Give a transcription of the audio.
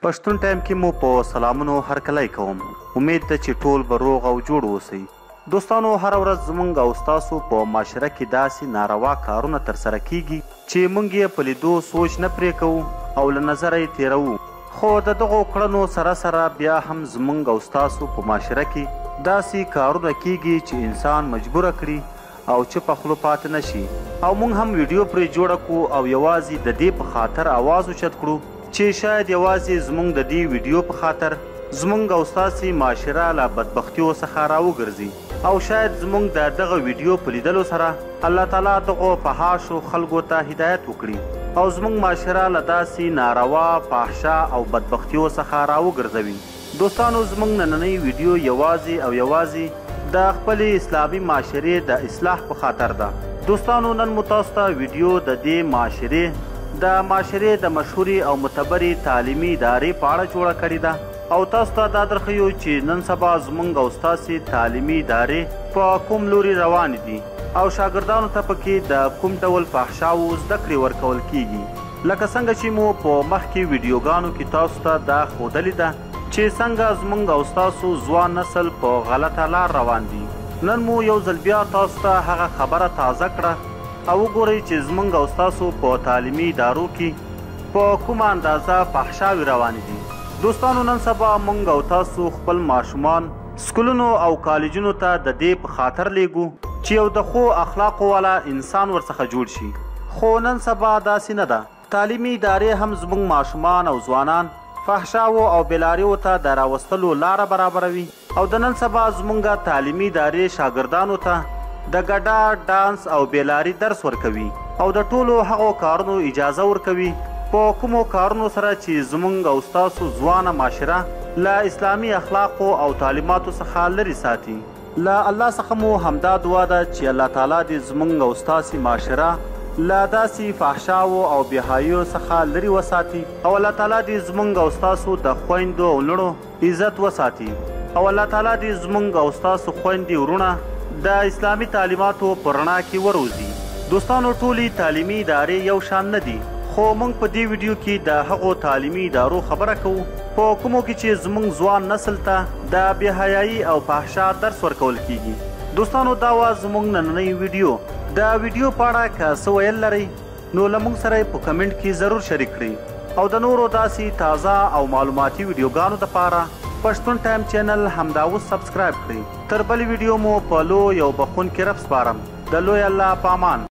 پښتون ټایم کې مو په سلامونو هرکلی کوم. امید ده چې ټول به روغ او جوړ اوسئ. دوستانو هره ورځ زمونږ او ستاسو په معاشره کې داسې ناروا کارونه ترسره کیږي چې مونږ یې په لیدو سوچ نه پرې کوو او له نظره یې تیروو، خو د دغو کړنو سره سره بیا هم زمونږ او ستاسو په معاشره کې داسې کارونه کیږي چې انسان مجبوره کړي او چپه خوله پاتې نه شي او مونږ هم ویډیو پرې جوړه کړو او یوازې د دې په خاطر اواز اوچت کړو چې شاید یوازې زمونږ د دې ویډیو په خاطر زمونږ او ستاسې معاشره له بدبختیو څخه راوګرځي او شاید زمونږ د دغه ویډیو په لیدلو سره الله تعالی دغو فحاشو خلکو ته هدایت وکړي او زمونږ معاشره له داسې ناروا، فحشا او بدبختیو څخه راوګرځوي. دوستانو زمونږ نننۍ ویډیو یوازې او یوازې د خپلې اسلامي معاشرې د اصلاح په خاطر ده. دوستانو نن مو تاسو ته ویډیو د دې معاشرې د معاشرې د مشهورې او معتبرې تعلیمي ادارې په اړه جوړه کړې ده او تاسو ته دا درښیو چې نن سبا زمونږ او ستاسې تعلیمي ادارې په کوم لوري روانې دي او شاګردانو ته پکې د کوم ډول فحشاوو زده کړې ورکول کیږي. لکه څنګه چې مو په مخکې ویډیوګانو کې تاسو ته دا ښودلې ده چې څنګه زمونږ او ستاسو ځوان نسل په غلطه لار روان دي. نن مو یو ځل بیا تاسو ته هغه خبره تازه کړه او وګورئ چې زمونږ او ستاسو په تعلیمي ادارو کې په کومه اندازه فحشاوې روانې دي. دوستانو نن سبا مونږ او تاسو خپل ماشومان سکولونو او کالجونو ته د دې په خاطر لیږو چې یو د ښو اخلاقو والا انسان ورڅخه جوړ شي، خو نن سبا داسې نه ده. تعلیمي ادارې هم زمونږ ماشومان او ځوانان فحشاوو او بېلاریو ته د راوستلو لاره برابروي او د نن سبا زمونږ تعلیمي ادارې شاګردانو ته د ګډا، ډانس او بېلاري درس ورکوي او د ټولو هغو کارونو اجازه ورکوي په کومو کارونو سره چې زمونږ او ستاسو ځوانه معاشره له اسلامي اخلاقو او تعلیماتو څخه لرې ساتي. له الله څخه مو همدا دعا ده چې الله تعالی دې زمونږ او ستاسې معاشره له داسې فحشاوو او بېحاییو څخه لرې وساتي او الله تعالی دې زمونږ او ستاسو د خویندو او لوڼو عزت وساتي او الله تعالی دې زمونږ او ستاسو خویندې وروڼه د اسلامي تعلیماتو په رڼا کې وروزي. دوستانو ټولې تعلیمي ادارې یو شان نه دي، خو مونږ په دې ویډیو کې د هغو تعلیمي ادارو خبره کوو په کومو کې چې زمونږ ځوان نسل ته د بې حیايي او فحشا درس ورکول کیږي. دوستانو دا وه زمونږ نننۍ ویډیو. د ویډیو په اړه که څه ویل لرئ نو له مونږ سره یې په کمنټ کې ضرور شریک کړئ او د نورو داسې تازه او معلوماتي ویډیوګانو دپاره پښتون ټایم چینل همدا اوس سبسکرایب کړئ. تر بلې ویډیو مو په لوی او بخښونکي رب سپارم. د لوی الله په امان.